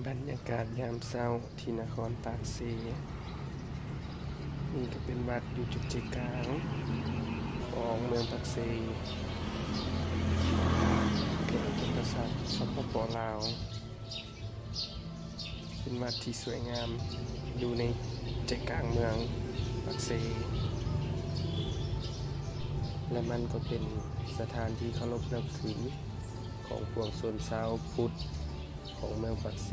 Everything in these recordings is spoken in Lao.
ບັນຍາກາດຍາມເຊົ້າທີ່ນະຄອນປາກເຊ. ນີ້ກໍເປັນວັດຢູ່ຈຸດໃຈກາງຂອງເມືອງປາກເຊ, ເຂດເປັນປະຊາດ ສປປ ລາວ. ເປັນວັດທີ່ສວຍງາມ ຢູ່ໃນໃຈກາງເມືອງປາກເຊ ແລະ ມັນກໍເປັນສະຖານທີ່ເຄົາລົບນັບຖືຂອງພວກຊົນຊາວພຸດ ຂອງເມືອງປາກເຊ.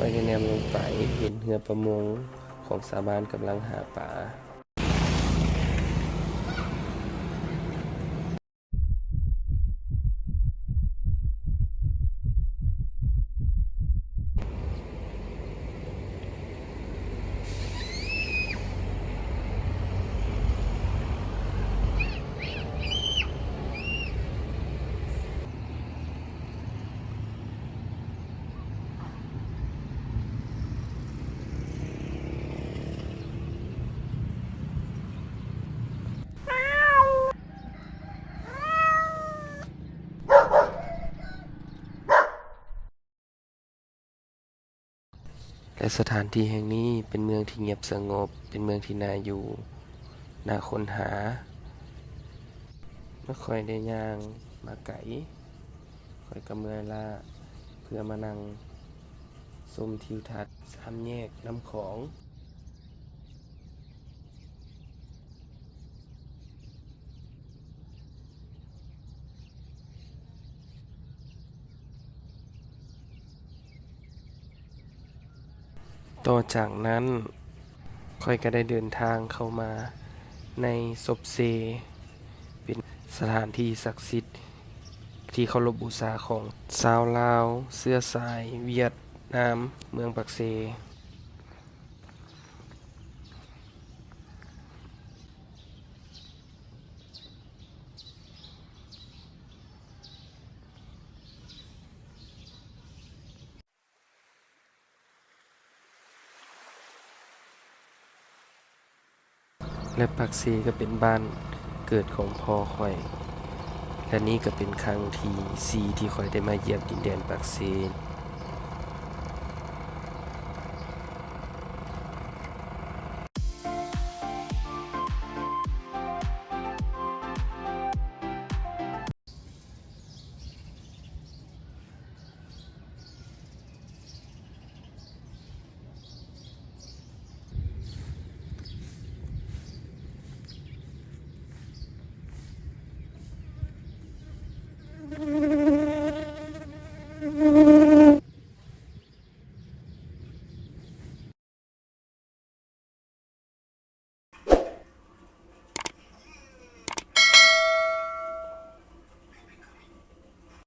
ຂ້ອຍໄດ້ແນມລົງໄປເຫັນເຮືອປະມົງຂອງຊາວບ້ານກຳລັງຫາປາ. ແລະ ສະຖານທີ່ແຫ່ງນີ້ເປັນເມືອງທີ່ງຽບສະຫງົບ, ເປັນເມືອງທີ່ໜ້າຢູ່, ໜ້າຄົ້ນຫາ. ເມື່ອຂ້ອຍໄດ້ຍ່າງມາໄກ, ຂ້ອຍກໍເມື່ອຍລ້າ ເພື່ອມານັ່ງຊົມທິວທັດສາມແຍກນ້ຳຂອງ. ຕໍ່ຈາກນັ້ນ ຂ້ອຍກໍໄດ້ເດີນທາງເຂົ້າມາໃນສົບເຊ, ເປັນສະຖານທີ່ສັກສິດທີ່ເຄົາລົບບູຊາຂອງຊາວລາວເຊື້ອສາຍຫວຽດນາມ ເມືອງປາກເຊ. ແລະ ປາກເຊກໍເປັນບ້ານເກີດຂອງພໍ່ຂ້ອຍ, ແລະ ນີ້ກໍເປັນຄັ້ງທີສີ່ທີ່ຂ້ອຍໄດ້ມາຢຽບດິນແດນປາກເຊ.